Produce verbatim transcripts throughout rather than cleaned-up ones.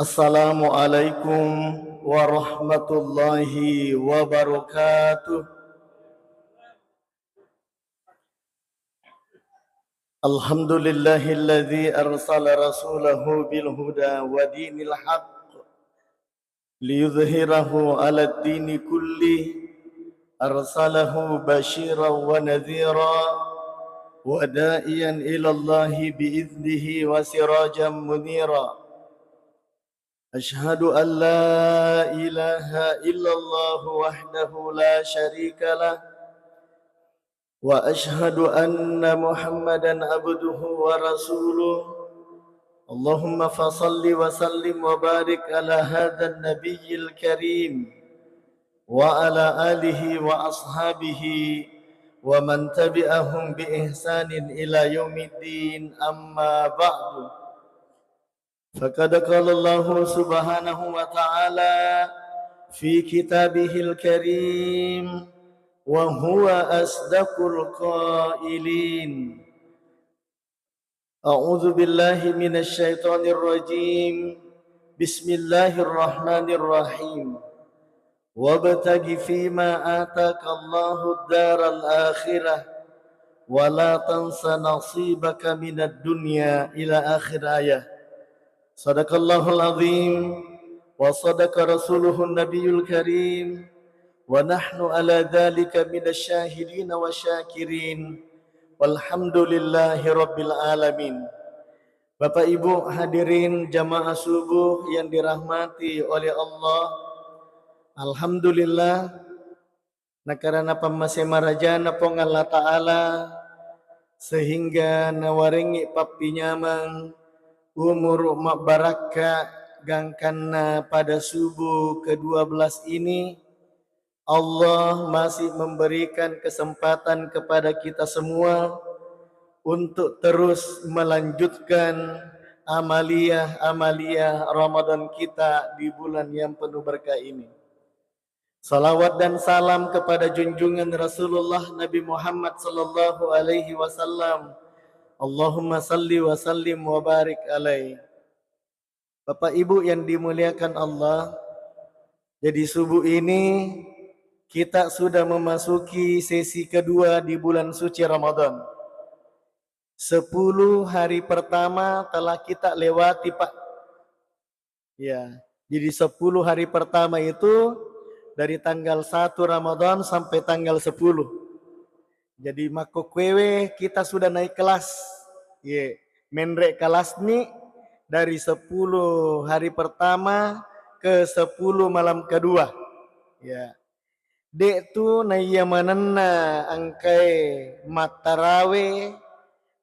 Assalamualaikum warahmatullahi wabarakatuh. Alhamdulillahilladzi arsala rasulahu bil huda wa dinil haq liyudhhirahu 'alad dini kullih. Arsalahu basyiran wa nadhira wa da'iyan ilallahi bi idhnihi wa sirajan munira. Asyhadu an la ilaha illallah wahdahu la syarika lah, wa asyhadu anna Muhammadan abduhu wa rasuluh. Allahumma fasalli wa sallim wa barik ala hadzan nabiyyil karim wa ala alihi wa ashabihi wa man tabi'ahum bi ihsanin ila yaumiddin, amma ba'du. Faqad qala Allahu subhanahu wa ta'ala fi kitabihil karim, wa huwa asdaqul qailin. A'udzu billahi minasy syaithanir rajim. Bismillahirrahmanirrahim. Wabtaghi fima ataka Allahud daral akhirah wa la tansa nasibaka minad dunya, ila akhir ayah. Sadaqallahul azim wa sadaqa rasuluhun nabiyul karim wa nahnu ala dzalika minasy syahidin wa syakirin walhamdulillahi rabbil alamin. Bapak Ibu hadirin jamaah subuh yang dirahmati oleh Allah, alhamdulillah, nakarana pammase marajana Puang Allah Ta'ala, sehingga nawarengngi pappinyameng umuru mabbarakka gangkanna pada subuh kedua belas ini, Allah masih memberikan kesempatan kepada kita semua untuk terus melanjutkan amaliah-amaliah Ramadan kita di bulan yang penuh berkah ini. Salawat dan salam kepada junjungan Rasulullah Nabi Muhammad sallallahu alaihi wasallam. Allahumma salli wa sallim wa barik alaih. Bapak Ibu yang dimuliakan Allah, jadi subuh ini kita sudah memasuki sesi kedua di bulan suci Ramadan. Sepuluh hari pertama telah kita lewati, Pak. Ya, jadi sepuluh hari pertama itu dari tanggal satu Ramadan sampai tanggal sepuluh. Jadi makkokkuewe kita sudah naik kelas. Ye, menre kelas ni dari sepuluh hari pertama ke sepuluh malam kedua. Ya. De'tu naiya manenna engkae mattarawe,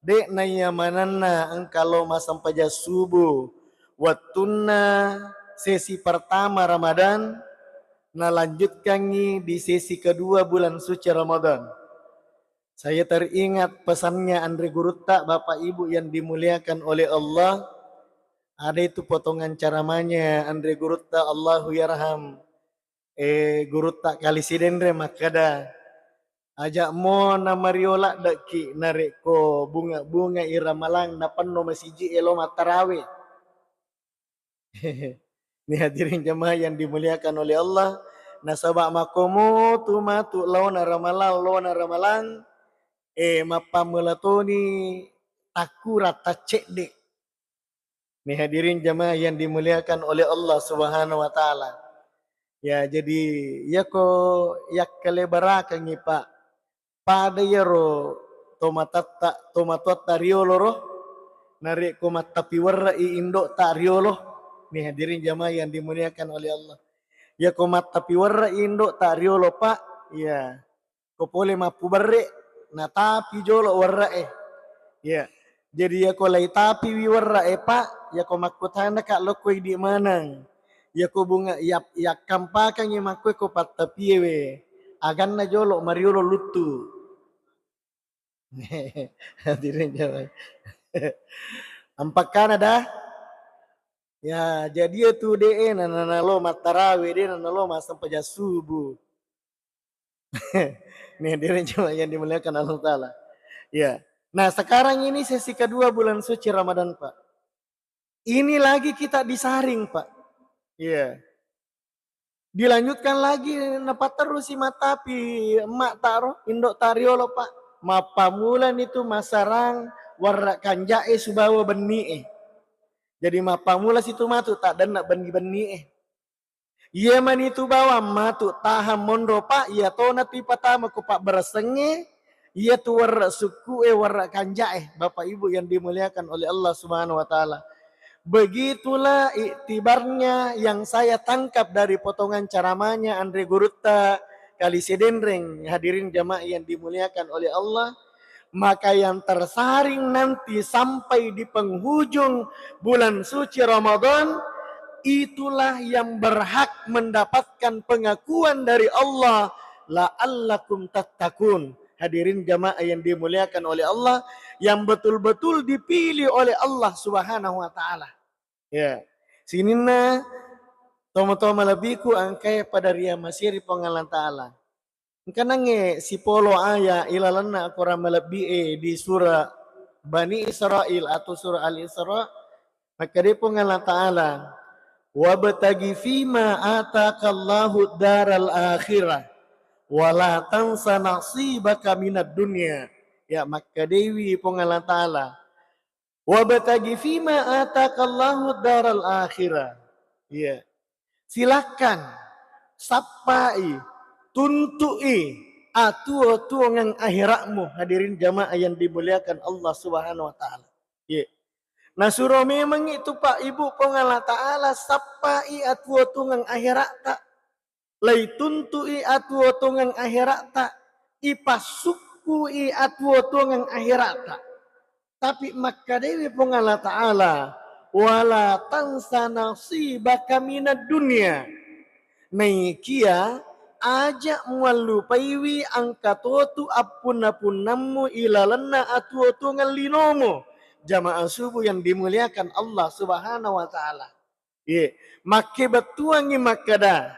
de' naiya manenna engka lo massempajang subuh wettunna sesi pertama Ramadan, nalanjutkangngi di sesi kedua bulan suci Ramadan. Saya teringat pesannya Anre Gurutta, Bapak Ibu yang dimuliakan oleh Allah, ada itu potongan ceramahnya Anre Gurutta, Allahu yarham. Eh, Gurutta Kali Sidenreng makkeda, "Aja'mo namario ladde'ki narekko bunga-bunga i Ramalang napenno masiji elo mattarawe." Ni hadirin jamaah yang dimuliakan oleh Allah, nasaba makkomo tu matu laona Ramalang, laona Ramalang, eh, mappammula toni takkurang taccedde. Ni hadirin jamaah yang dimuliakan oleh Allah Subhanahu wa Ta'ala. Ya, jadi, yako yakkalebarakengngi, Pak, pada yaro tomatatta, tomatoatta riolo ro, narekko mattapiwerre'i indo'ta riolo. Ni hadirin jamaah yang dimuliakan oleh Allah. Yako mattapiwerre'i indo'ta riolo, Pak, ya, ko pole mappuberre, natapi jolo werra'e. Ya. Jadi yako laitapiwi werra'e, Pak, yako makkutanaka lokko idi maneng. Yako bunga yap-, yakkampakangngi makkue ko pattapiewe, aganna jolo mariolo luttu. Hadirin jamaah. Ampakkana dah. Ya, jadi itu de'e na, na, nalo mattarawe, de' na, nalo massempajang subuh. Nih, hadirin jamaah yang dimuliakan Allah Ta'ala. Ya. Nah, sekarang ini sesi kedua bulan suci Ramadan, Pak. Ini lagi kita disaring, Pak. Iya. Dilanjutkan lagi, napatterusi matapi emma' ta'ro, indo' ta'riolo, Pak. Mappamulani tu masarang warra' kanja'e subawa benni'e. Jadi mappamula situ matu ta'denna benni-benni'e. Iya manitu bawang matu tahang monro, Pak, iya tona tu ipatama ko pabberessengnge, iya tu warra' sukku'e, warra' kanja'e, Bapak Ibu yang dimuliakan oleh Allah Subhanahu wa Ta'ala. Begitulah iktibarnya yang saya tangkap dari potongan ceramahnya Andre Gurutta Kali Sedenreng, hadirin jamaah yang dimuliakan oleh Allah. Maka yang tersaring nanti sampai di penghujung bulan suci Ramadan, itulah yang berhak mendapatkan pengakuan dari Allah, "La'allakum tattaqun." Hadirin jamaah yang dimuliakan oleh Allah, yang betul-betul dipilih oleh Allah Subhanahu wa Ta'ala. Ya, sininna tomatoa malebbiku engkae pada riamasiri Puang Allah Ta'ala. Engka nangnge sipolo aya ilalenna Akorang Malebbi'e di sura Bani Israil atau sura Al-Isra, makkeda Puang Allah Ta'ala, "Wabtaghi fima atakallahu daral akhirah, wala tansa nasibaka minad dunya." Ya, makkedaiwi Puang Allah Ta'ala, "Wabtaghi fima atakallahu daral akhirah." Iya. Silakan sappai, tuntu'i atuo-tuongeng akhiratmu, hadirin jamaah yang dimuliakan Allah Subhanahu wa Ta'ala. Iya. Nasuro memang itu, Pak, Ibu, Puang Allah Ta'ala sappai atuo-tuongeng akhiratta. Laituntu'i atuo-tuongeng akhiratta, ipassukkui atuo-tuongeng akhiratta. Tapi makkedaiwi Puang Allah Ta'ala, "Wala tansa nasibaka minad dunya." Naikia aja muallupaiwi engka totu appunna-punnammu ilalenna atuo-tuongeng linomu. Jamaah subuh yang dimuliakan Allah Subhanahu wa Ta'ala. Iye, makkebettuangngi makkeda,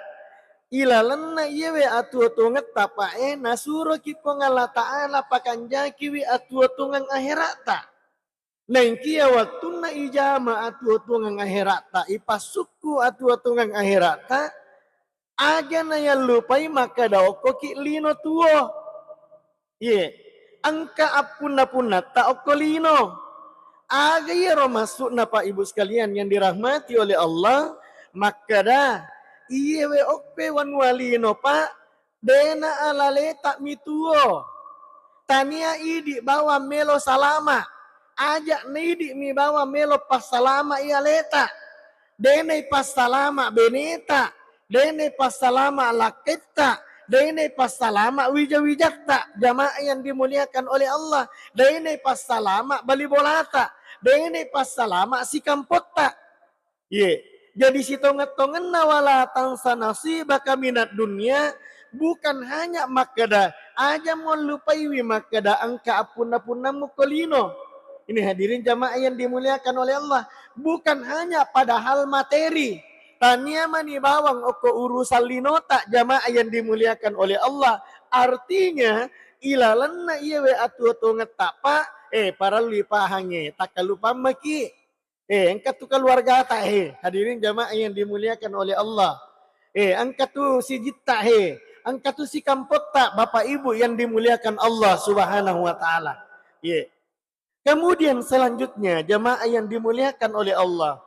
ilalenna iyewe atuo-tuongetta, Pak, e, nasuroki Puang Allah Ta'ala pakanjakiwi atuo-tuongeng akheratta. Naengkia wettunna ijama atuo-tuongeng akheratta, ipassukku atuo-tuongeng akheratta, aja nayallupai makkeda okkoki lino tuo. Iye, engka appunna-punnatta okko lino. Aga iyaro maksudna, Pak, Ibu sekalian yang dirahmati oleh Allah? Makkeda, iyewe okkoe wanua lino, Pak, dena alaleta mi tuo. Tania idi bawang melo salama. Aja na idi mi bawang melo passalama i aleta. Dena ipassalama beneta, dena ipassalama lakketta, dena ipassalama wija-wijatta. Jamaah yang dimuliakan oleh Allah, dena ipassalama bali bolata, dena ipassalama sikampotta. Iye. Jadi sitongeng-tongenna wala tansa nasibaka minad dunya, bukan hanya makkeda, aja muallupaiwi makkeda engka appunna-punnammu ko lino. Ini hadirin jamaah yang dimuliakan oleh Allah, bukan hanya pada hal materi. Tania mani bawang okko urusan linota, jamaah yang dimuliakan oleh Allah. Artinya, ilalenna iyewe atuo-tuongetta, Pak, eh, parellui pahangnge, takkalupammaki. Eh, engka tu keluargata, eh, hadirin jamaah yang dimuliakan oleh Allah. Eh, engka tu sijitta, eh, engka tu sikampotta, Bapak Ibu yang dimuliakan Allah Subhanahu wa Ta'ala. Iye. Kemudian selanjutnya, jamaah yang dimuliakan oleh Allah,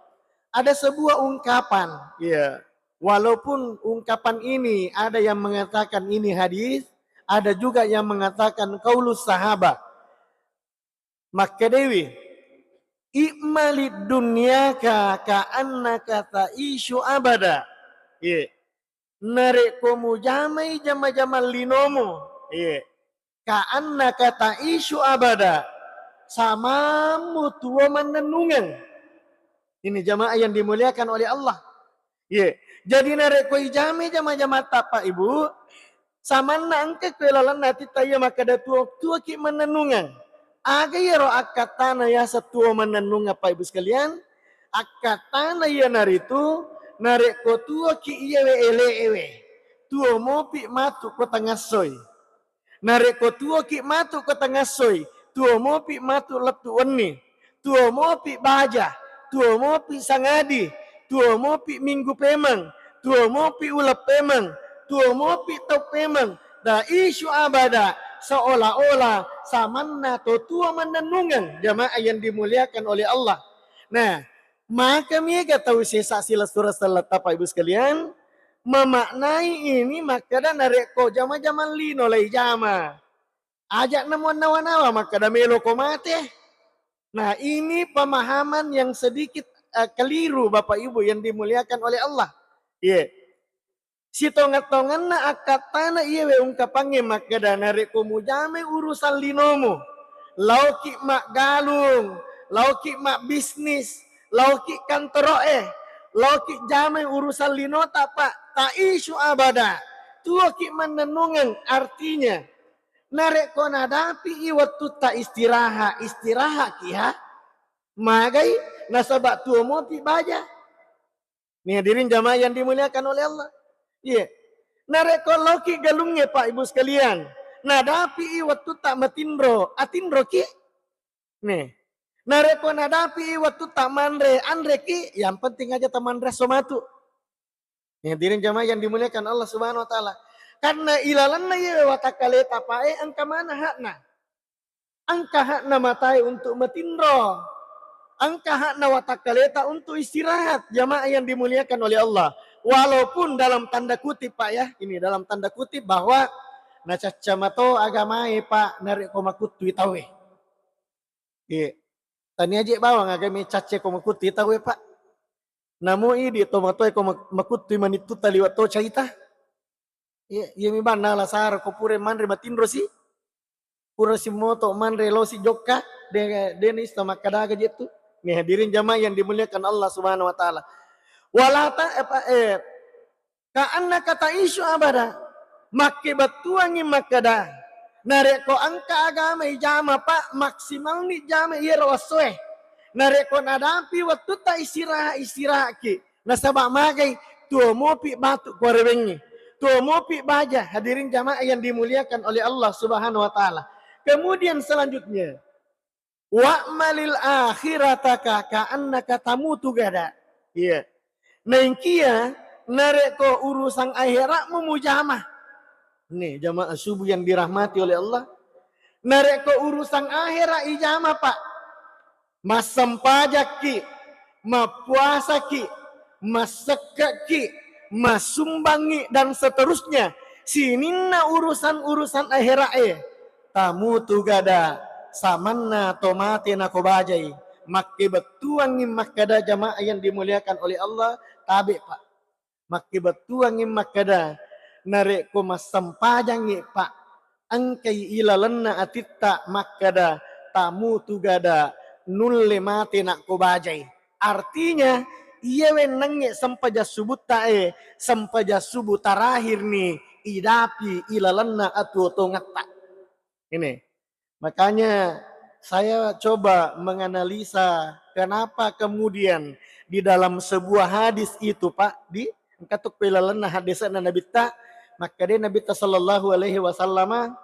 ada sebuah ungkapan, ya. Walaupun ungkapan ini ada yang mengatakan ini hadis, ada juga yang mengatakan qaulus sahabat. Makkedaiwi, "I'malid dunyaka ka'annaka ta'isyu abada." Iya. Narekko mujamai jama-jamang linomu, iya, "ka'annaka ta'isyu abada." Samammu tuo mannennungeng. Ini jamaah yang dimuliakan oleh Allah. Iye. Jadi narekko ijamai jama-jamatta, Pak, Ibu, samanna engka koe lalenna atitta iya makkeda tuo-, tuoki mannennungeng. Aga iyaro akkattana yaseng tuo mannennungeng, Pak, Ibu sekalian? Akkattana iyanaritu narekko tuoki iyewe ele'ewe, tuo mopi matu ko tangassoi. Narekko tuoki matu ko tangassoi, tuo mopi matu lettu wenni, tuo mopi baja, tuo mopi sangadi, tuo mopi minggu pemeng, tuo mopi uleng pemeng, tuo mopi tau pemeng. Taisyu abada, seolah-olah samanna to tuo mannennungeng, jamaah yang dimuliakan oleh Allah. Nah, maka mega tau sesa silessureng selletta, Pak Ibu sekalian, memaknai ini makkeda narekko jama-jamang lino lai jama. Aja' namo nawa-nawa makkeda meloko mate. Nah, ini pemahaman yang sedikit, eh, keliru, Bapak Ibu yang dimuliakan oleh Allah. Iya. Sitongeng-tongenna akkattana iyawe ungkapangnge makkeda narekko mujamai urusan linomu, laoki maggalung, laoki mabbisnis, laoki kantoro'e, laoki jamai urusan linota, Pak, taisyu abada, tuoki mannennungeng, artinya narekko nadapi'i wettutta istirahat, istirahatki ha. Magai, nasaba tuo mopi baja. Nih, hadirin jamaah yang dimuliakan oleh Allah. Iya. Narekko laoki galungnge, Pak Ibu sekalian, nadapi'i wettutta matinro, atinroki. Nih. Narekko nadapi'i wettutta manre, anreki, yang penting aja tamanre esso matu. Nih, hadirin jamaah yang dimuliakan Allah Subhanahu wa Ta'ala. Karena ilalenna iyawe watakkaleta, Pak, eh, engka mana hakna. Engka hakna matae untuk matinro. Engka hakna watakkaleta untuk istirahat, jamaah yang dimuliakan oleh Allah. Walaupun dalam tanda kutip, Pak, ya, ini dalam tanda kutip bahwa nacacca mato agamae, Pak, narekko makuttui tauwe. Iya. Tania je bawang agamae cacce ko makuttui tauwe, Pak. Namo idi tomatoe ko mak-, makuttui manittutta liwat to caita. Iya, iya mi banna lasara ko pura manre matinro si. Pura si moto manre lo si jokka, de-, de naisseng makkadaga je tu. Nih, hadirin jamaah yang dimuliakan Allah Subhanahu wa Ta'ala. Wala ta-, apa, eh, ka annaka taisyu abada. Makkebettuangngi makkeda, narekko engka agama ijama, Pak, maksimalni jama iyaro essoe. Narekko nadapi wettutta istirahat, istirahatki. Nasaba magai, tuo mopi batu ko arewengngi. Tuo mopi baja, hadirin jamaah yang dimuliakan oleh Allah Subhanahu wa Ta'ala. Kemudian selanjutnya, wa'malil akhirataka ka'annaka tamutu gada. Iya. Naengkia narekko urusan akhiratmu mujama. Nih, jamaah subuh yang dirahmati oleh Allah. Narekko urusan akhirat ijama, Pak. Massempajakki, mappuasaki, massekkekki, massumbangngi, dan seterusnya. Sininna urusan-urusan akhirat e. Tamutu gada, samanna to mate nako bajai. Makkebettuangngi makkeda jamaah yang dimuliakan oleh Allah, tabe, Pak. Makkebettuangngi makkeda, narekko massempajangngi, Pak, engkai ilalenna atitta makkeda, tamutu gada, nulle mate nakko bajai. Artinya, iya wennengnge sempajang subutta e, sempajang subuh terakhir ni idapi ilalenna atuo tongetta. Ini. Makanya saya coba menganalisa kenapa kemudian di dalam sebuah hadis itu, Pak, di engka tu ko ilalenna hadisna Nabitta, makkeda Nabitta sallallahu alaihi wasallama,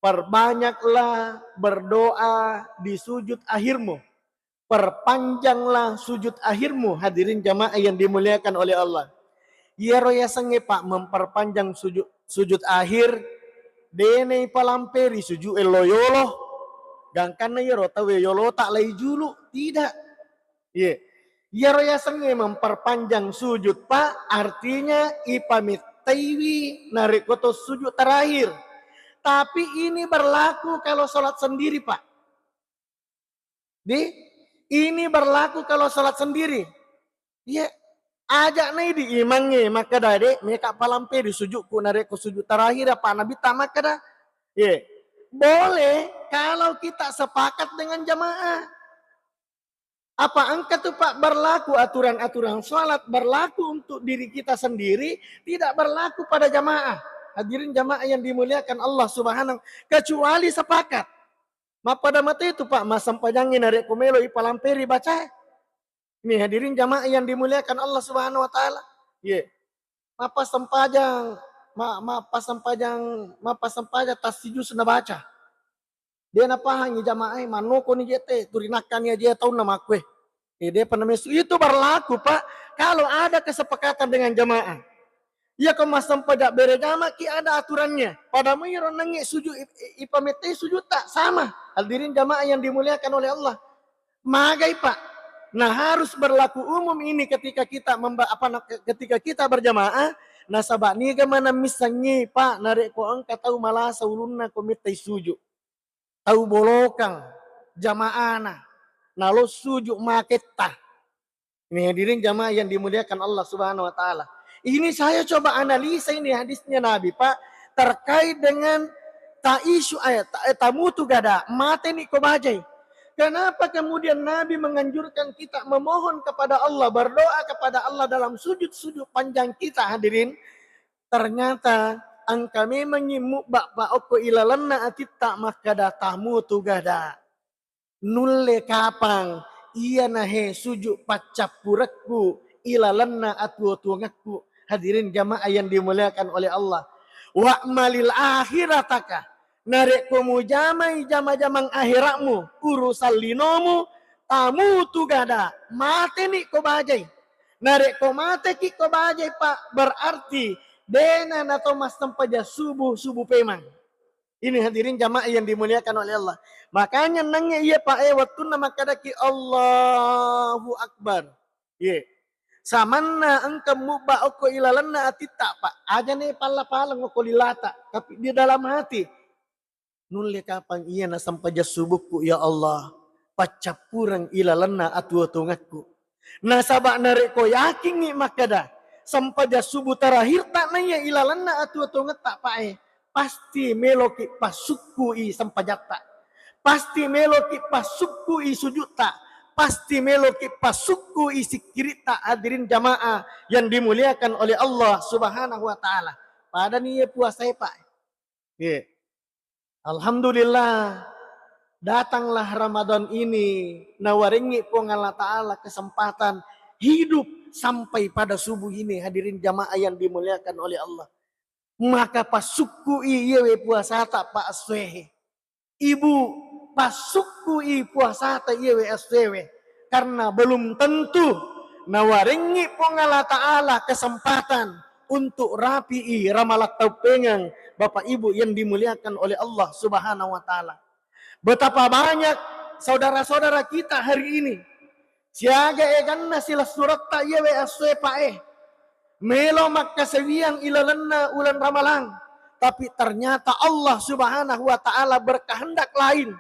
"Perbanyaklah berdoa di sujud akhirmu." Perpanjanglah sujud akhirmu, hadirin jamaah yang dimuliakan oleh Allah. Iyaro yasengnge, Pak, memperpanjang sujud, sujud akhir, dena ipalamperi sujud e lo yolo, gangkanna iyaro tauwe yolota lai julu, tidak. Iya. Iyaro yasengnge memperpanjang sujud, Pak, artinya ipamettaiwi narekko to sujud terakhir. Tapi ini berlaku kalau sholat sendiri, Pak. Di, ini berlaku kalau sholat sendiri. Iya, aja' na idi imangnge makkeda, "Dek, meka palampe di sujukku narekko sujud terakhir apa Nabitta makkeda." Iya. Boleh kalau kita sepakat dengan jamaah. Apa engka tu, Pak, berlaku aturan-aturan sholat berlaku untuk diri kita sendiri, tidak berlaku pada jamaah. Hadirin jamaah yang dimuliakan Allah Subhanahu, kecuali sepakat. Mappada mate tu, Pak, massempajangnge narekko melo ipalamperi bacae. Ini hadirin jamaah yang dimuliakan Allah Subhanahu wa Ta'ala. Ye. Mappasempajang, ma-, mappasempajang, mappasempajang tassijus nabaca. De napahangi jamaah e, mannoko ni jete, turinakkani aja taunna makkue. Eh, depa namesu. Itu berlaku, Pak, kalau ada kesepakatan dengan jamaah. Iya, ko massempajang berejama ki ada aturannya. Pada muiro nangnge sujud i-, i-, ipamettai sujud tak sama. Hadirin jamaah yang dimuliakan oleh Allah. Magai, Pak. Nah, harus berlaku umum ini ketika kita memba-, apa na-, ketika kita berjamaah, nasaba niga maneng missengngi, Pak, narekko engka tau malasa ulunna ko mettai sujud. Tau bolokang jamaahna, nalo sujud maketta. Ini hadirin jamaah yang dimuliakan Allah Subhanahu wa Ta'ala. Ini saya coba analisa ini hadisnya Nabi, Pak, terkait dengan taisyu, eh, ta-, eh, tamutu gada, mate ni ko bajai. Kenapa kemudian Nabi menganjurkan kita memohon kepada Allah, berdoa kepada Allah dalam sujud-sujud panjang kita, hadirin? Ternyata engka memangngi mubba pa okko ilalenna atitta makkada tamutu gada. Nulle kapang iyanahe sujud paccappurekku ilalenna atuo-tuongekku. Hadirin jamaah yang dimuliakan oleh Allah. Wa'malil akhirataka. Narekko mujamai jama-jamang akhiratmu, urusan linomu, tamutu gada, mateni ko bajai. Narekko mateki ko bajai, Pak, berarti dena nato massempajang subuh, subuh pemang. Ini hadirin jamaah yang dimuliakan oleh Allah. Makanya nangnge iya, Pak, eh, wettunna makkadaki Allahu Akbar. Ye. Samanna engka mubba okko ilalenna atitta, Pak. Aja ne palla-paleng okko lilata, tapi di dalam hati, nulle kapang iya nasempajang subukku, ya Allah, paccappureng ilalenna atuo-tuongekku. Nasaba narekko yakingngi makkada sempajang subuh terakhirta naiya ilalenna atuo-tuongetta, Pak, eh, pasti meloki passukkui sempajatta, pasti meloki passukkui sujutta, pasti meloki passukkui sikkiritta, hadirin jamaah yang dimuliakan oleh Allah Subhanahu wa Ta'ala. Padani ye puasae, Pak. Ye. Alhamdulillah, datanglah Ramadan ini, nawarengngi Puang Allah Ta'ala kesempatan hidup sampai pada subuh ini, hadirin jamaah yang dimuliakan oleh Allah. Maka passukkui iyewe puasata, Pak, essoehe. Ibu, passukkui puasata iyewe essoewe. Karena belum tentu nawarengngi Puang Allah Ta'ala kesempatan untuk rapi'i ramalang tauppengeng, Bapak Ibu yang dimuliakan oleh Allah Subhanahu wa Ta'ala. Betapa banyak saudara-saudara kita hari ini, siaga eganna silessuretta iyewe essoe, Pak, eh, melo makkasewiang ilalenna uleng ramalang, tapi ternyata Allah Subhanahu wa Ta'ala berkehendak lain.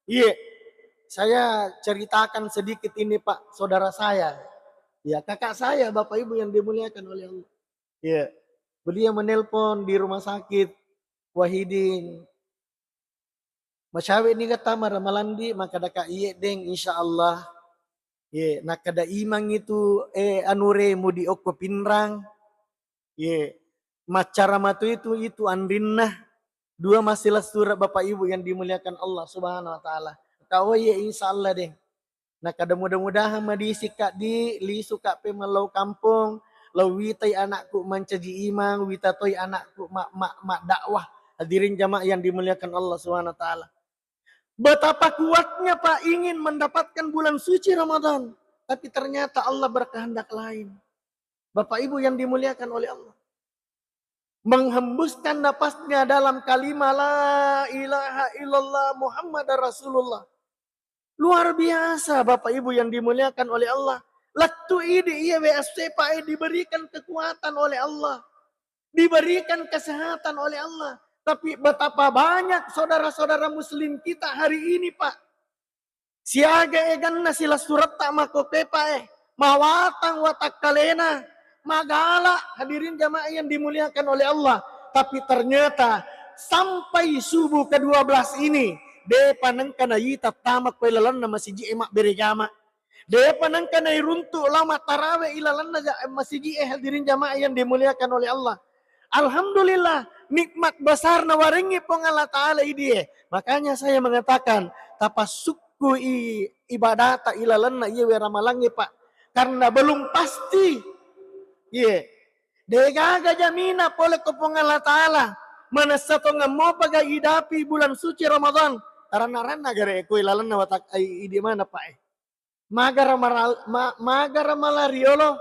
Iya, saya ceritakan sedikit ini, Pak, saudara saya. Ya, kakak saya, Bapak Ibu yang dimuliakan oleh Allah. Iya, beliau menelpon di rumah sakit, Wahidin, macawe ni ga tama Ramalang di? Makkadaka, iye deng, insya Allah. Ye, nakkada imang itu, eh, anure mudi okko Pinrang. Ye, maccara matu itu, itu anrinna. Dua masilessureng, Bapak Ibu yang dimuliakan Allah Subhanahu wa Ta'ala. Kau ye, insya Allah deh. Nakkada mudah-mudahan madisika di, lisuka pe mellau kampong, lau witai anakku mancaji imang, wita toi anakku ma-, ma-, maddakwah. Hadirin jamaah yang dimuliakan Allah Subhanahu wa Ta'ala. Betapa kuatnya, Pak, ingin mendapatkan bulan suci Ramadan, tapi ternyata Allah berkehendak lain. Bapak Ibu yang dimuliakan oleh Allah, menghembuskan napasnya dalam kalimah la ilaha illallah Muhammadar Rasulullah. Luar biasa, Bapak Ibu yang dimuliakan oleh Allah. Lettu idi iya W S C, Pak, eh, diberikan kekuatan oleh Allah, diberikan kesehatan oleh Allah. Tapi betapa banyak saudara-saudara muslim kita hari ini, Pak, siaga eganna silessuretta makkokepae, mawatang watakkalena, magala, hadirin jamaah yang dimuliakan oleh Allah. Tapi ternyata sampai subuh kedua belas ini, depa nengka naita tama koe lalenna masiji'e mabbere jama. Depa nengka nairuntu lao mattarawe ilalenna ja-, masiji'e, hadirin jamaah yang dimuliakan oleh Allah. Alhamdulillah, nikmat besar nawarengngi Puang Allah Ta'ala idie. Makanya saya mengatakan, tapassuk ku i-, ibadata ilalenna iyewe ramalangnge, Pak. Karena belum pasti. Iye. Degaga jamina pole ko Puang Allah Ta'ala. Manessa tongeng mopa ga idapi bulan suci Ramadan. Taranna-ranna gare ko ilalenna watak-, i-, idi mana, Pak, eh. Magara maral-, ma-, magara mala riolo.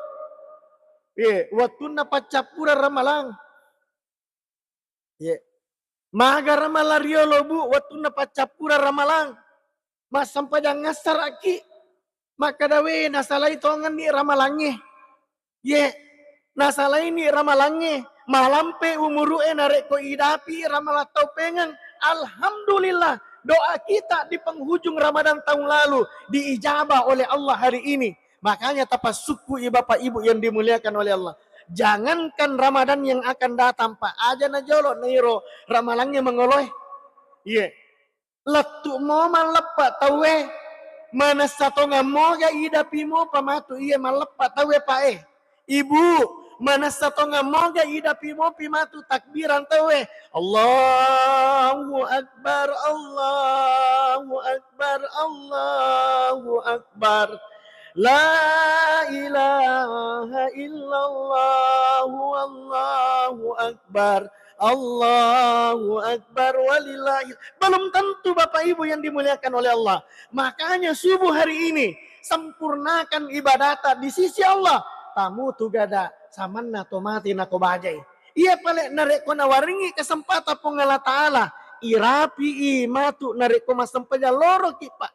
Ye, wettunna paccappureng ramalang. Ye. Magara mala riolo, Bu, wettunna paccappureng ramalang. Massempajang assara'ki. Makkeda, "We, nasalai tongenni ramalangnge." Ye, nasalaini ramalangnge, malampe umuru'e narekko idapi ramalang tau pengeng. Alhamdulillah, doa kita di penghujung Ramadan tahun lalu diijabah oleh Allah hari ini. Makanya tapassukkui Bapak Ibu yang dimuliakan oleh Allah. Jangankan Ramadan yang akan datang, Pak, aja najolo nairo ramalangnge mangoloe. Iye. Lettu'mo malleppa tauwe, manessa tongammo ga idapi mopa matu iye malleppa tauwe, Pak, e. Ibu, manessa tongammo ga idapi mopi matu takbiran tauwe. Allahu Akbar, Allahu Akbar, Allahu Akbar. La ilaha illallah, Allahu Akbar, Allahu Akbar, walillahi. Belum tentu, Bapak Ibu yang dimuliakan oleh Allah. Makanya subuh hari ini, sempurnakan ibadata di sisi Allah. Tamutu gada samanna to mate nako bajai. Iya pale narekko nawaringi kesempatan Puang Allah Ta'ala, irapi'i matu narekko massempajang loroki, Pak.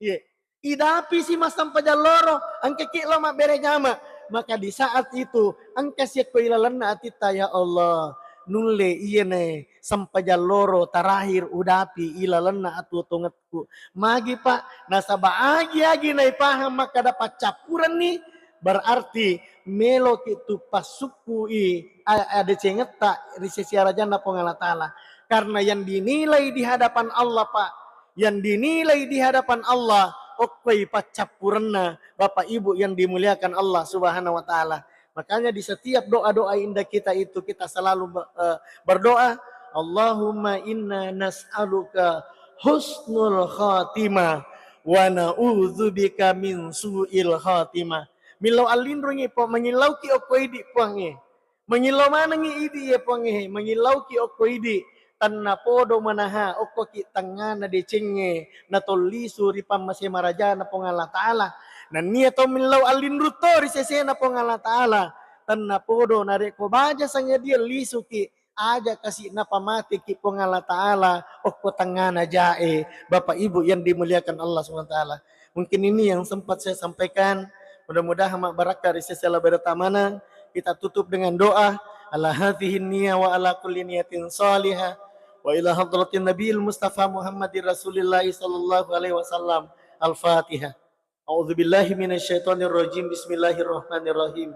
Iye. Idapisi massempajang loro, engkaki lao mabbere jama. Maka di saat itu, engka siekko ilalenna atitta, "Ya Allah, nulle iyene sempajang loro terakhir udapi ilalenna atuo tongetku." Magi, Pak? Nasaba agi-agi naipahang makkada paccappurenni, berarti meloki tu passukkui a-, adecengetta ri sesi arajanna Puang Allah Ta'ala. Karena yang dinilai di hadapan Allah, Pak, yang dinilai di hadapan Allah, okkoi paccappurenna, Bapak Ibu yang dimuliakan Allah Subhanahu wa Ta'ala. Makanya di setiap doa-doa indah kita itu, kita selalu be-, eh, berdoa, "Allahumma inna nas'aluka husnul khatimah wa na'udzubika min su'il khatimah." Millau allinrungi, Puang, mangillauki okko idi, Puang, e. Mangillau manengngi idi, ye Puang, e, mangillauki okko idi, tennapodo manaha okkoki tengngana decengnge natollisu ri pammase marajana Puang Allah Ta'ala. Nennia to millau allinrung to ri sesena Puang Allah Ta'ala, tennapodo narekko baja sangadie lisuki, aja kasi napamateki Puang Allah Ta'ala okko tengngana jae, Bapak Ibu yang dimuliakan Allah Subhanahu wa Ta'ala. Mungkin ini yang sempat saya sampaikan. Mudah-mudahan mabbarakka ri sese laberata maneng. Kita tutup dengan doa. Ala hadhihi niyah wa ala kulli niyatin salihah. Wa ila hadratin Nabiil Mustafa Muhammadin Rasulillahi sallallahu alaihi wasallam. Al-Fatihah. A'udzu billahi minasy syaithanir rajim. Bismillahirrahmanirrahim.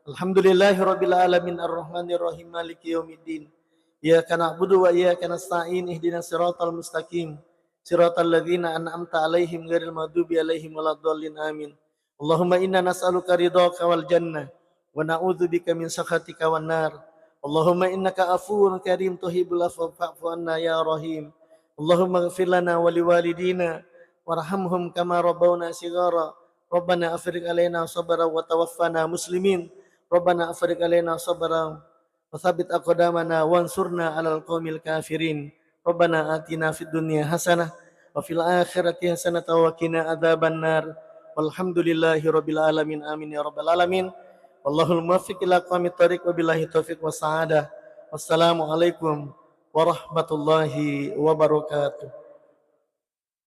Alhamdulillahi rabbil alamin, arrahmanir rahim, maliki yaumiddin. Iyyaka na'budu wa iyyaka nasta'in, ihdinas siratal mustaqim. Siratal ladzina an'amta 'alaihim ghairil maghdubi 'alaihim waladdallin. Amin. Allahumma inna nas'aluka ridhaka wal jannah wa na'udzubika min sakhatika wan nar. Allahumma innaka afuwun karim tuhibbul afwa fa'fu anna ya rahim. Allahumma ighfir lana wa liwalidina warhamhum kama rabbawna shighara. Rabbana afrigh alaina sabra wa tawaffana muslimin. Rabbana afrigh alaina sabra wa tsabbit aqdamana wansurna 'alal qaumil kafirin. Rabbana atina fid dunya hasanah wa fil akhirati hasanah wa qina adzabannar. Walhamdulillahi rabbil alamin. Amin ya rabbal alamin. Wallahul muwaffiq ila aqwamit thariq, wabillahi taufiq was sa'adah. Wassalamualaikum warahmatullahi wabarakatuh.